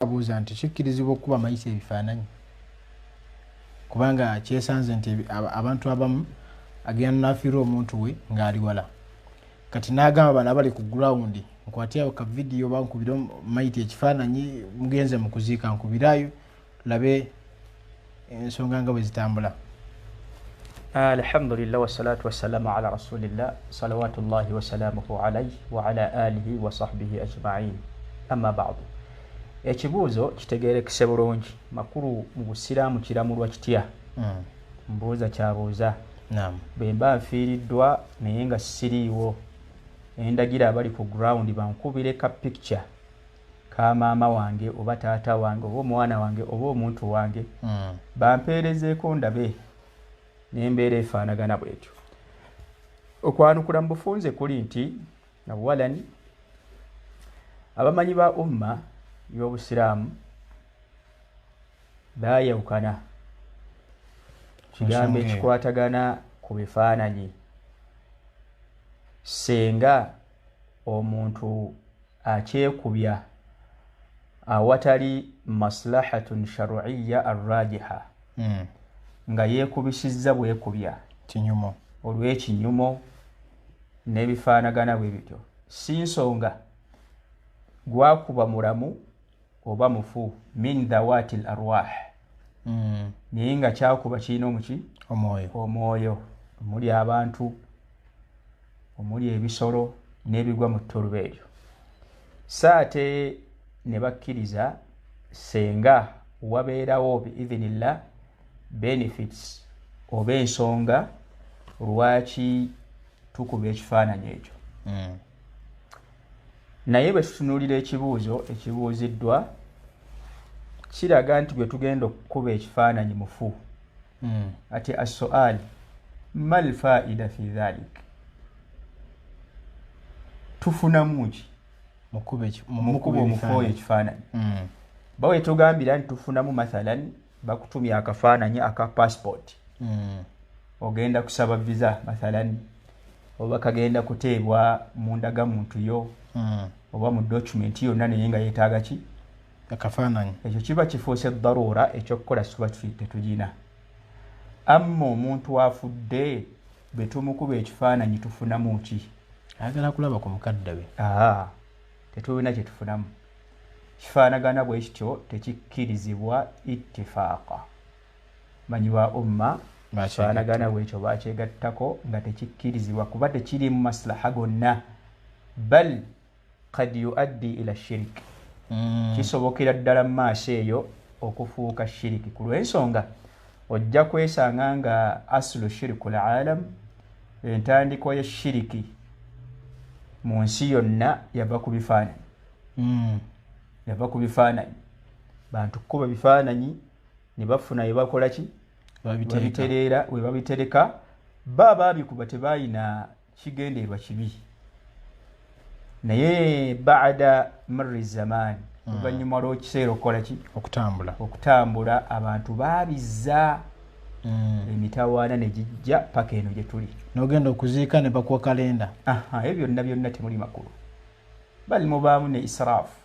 Abuuza nti kikkirizibwa okukuba mayisa ebifaananyi, kubanga kyesanze nti abantu abamu agenda nafiirwa omuntu we ng'ali wala, kati n'agamba bano abali ku ground, nkwatyawo ka vidiyo oba nkubire mayiti ekifaananyi, mugenze mu kuziika, nkubirayo labe ensonga nga bwe zitambula. Alhamdulillah, wassalatu wassalamu ala rasulillah, salawatullahi wasalamuhu alaihi wa ala alihi wa sahbihi ajmain, amma badu. Ekibuuzo kitegerekese bulungi. Makulu mu busiraamu kiramulwa kitya? Mbuuza kyabuuza, bwe mba nfiiriddwa naye nga siriiwo, endagira abali ku ground bankubire ka picture ka maama wange oba taata wange oba omwana wange oba omuntu wange, bampeerezeeko ndabe n'embeera efaanagana bwetyo. Okwanukula mu bufunze kuli nti, awalan, abamanyi ba umma y'obusiraamu baayawukana kigambo ekikwatagana ku bifaananyi. Senga omuntu akyekubya awatali maslahatun sharuiya arrajiha, nga yeekubisizza bwekubya kinyumo, olw'ekinyumo n'ebifaanagana bwe bityo, si nsonga gwakuba mulamu oba mufu, min dhawati l arwah, naye nga kyakuba kirina omuki, omwoyo, omwoyo, omuli abantu, omuli ebisolo n'ebigwa mu ttuluba eryo. Saate ne bakkiriza senga wabeerawo biidhinillah benefits oba ensonga lwaki tukuba ekifaananyi ekyo. Naye bwe tutunuulira ekibuuzo ekibuuziddwa, kiraga nti gwe tugenda okukuba ekifaananyi mufu. Ate assoal, ma lfaida fi dhalik? Tufunamu ki mukuba omufu oyo ekifaananyi? Bawe tugambira nti tufunamu, mathalan, bakutumya akafaananyi aka passport, ogenda kusaba visa mathalan, oba kagenda kuteebwa mu ndagamuntu yo oba mu document yonna, naye nga yeetaaga ki? Akafaananyi. Ekyo kiba kifuuse daruura, ekyokukola tuba tetugina. Amma omuntu afudde, bwe tumukuba ekifaananyi tufunamu ki? Ayagala kulaba ku mukadde we. Tetulina kyetufunamu. Kifaanagana bwe kityo, tekikkirizibwa ittifaaqa. Manyi ba umma kifaanagana bwekyo bakyegattako nga tekikkirizibwa, kuba tekiri mu maslaha gonna, bal kad yuaddi ila shirik. Kisobokera ddala mu maaso eyo okufuuka shiriki, ku lw'ensonga ojja kwesanga nga aslu shiriku lalam, entandikwa ya shiriki mu nsi yonna yava ku bifaananyi. Yava ku bifaananyi, bantu kukuba bifaananyi ne bafuna bye bakola ki, babitereera, we babitereka. Ba baabikuba tebayina kigendererwa kibi, naye baada marri zamaani, oluvannyuma lw'ekiseera okukola ki? Okutambula. Okutambula, abantu baabizza, emitawaana ne gijja paka eno gye tuli. N'ogenda okuziika ne bakuwa kalenda. Ebyo byonna byonna temuli makulu, bali mubaamu ne israafu.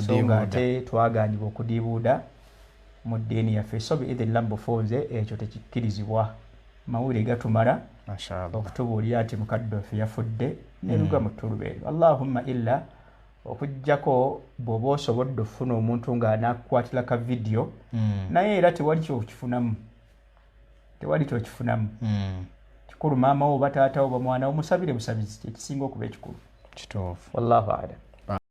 So nga ate twagaanibwa okudiibuuda mu ddiini yaffe. So biidhinillah, mu bufunze ekyo tekikkirizibwa. Mawulire gatumala okutubuulira nti mukadde waffe yafudde nebigwa mu ttuluba eryo, allahumma illa okugjako bw'oba osobodde okufuna omuntu ng'anaakukwatira ka vidiyo, naye era tewali kyokifunamu, tewali kyokifunamu. Kikulu maama wo oba taata wo oba mwana wo musabire busabizi, kyekisinga okuba ekikulu. Kituufu. Wallahu alam.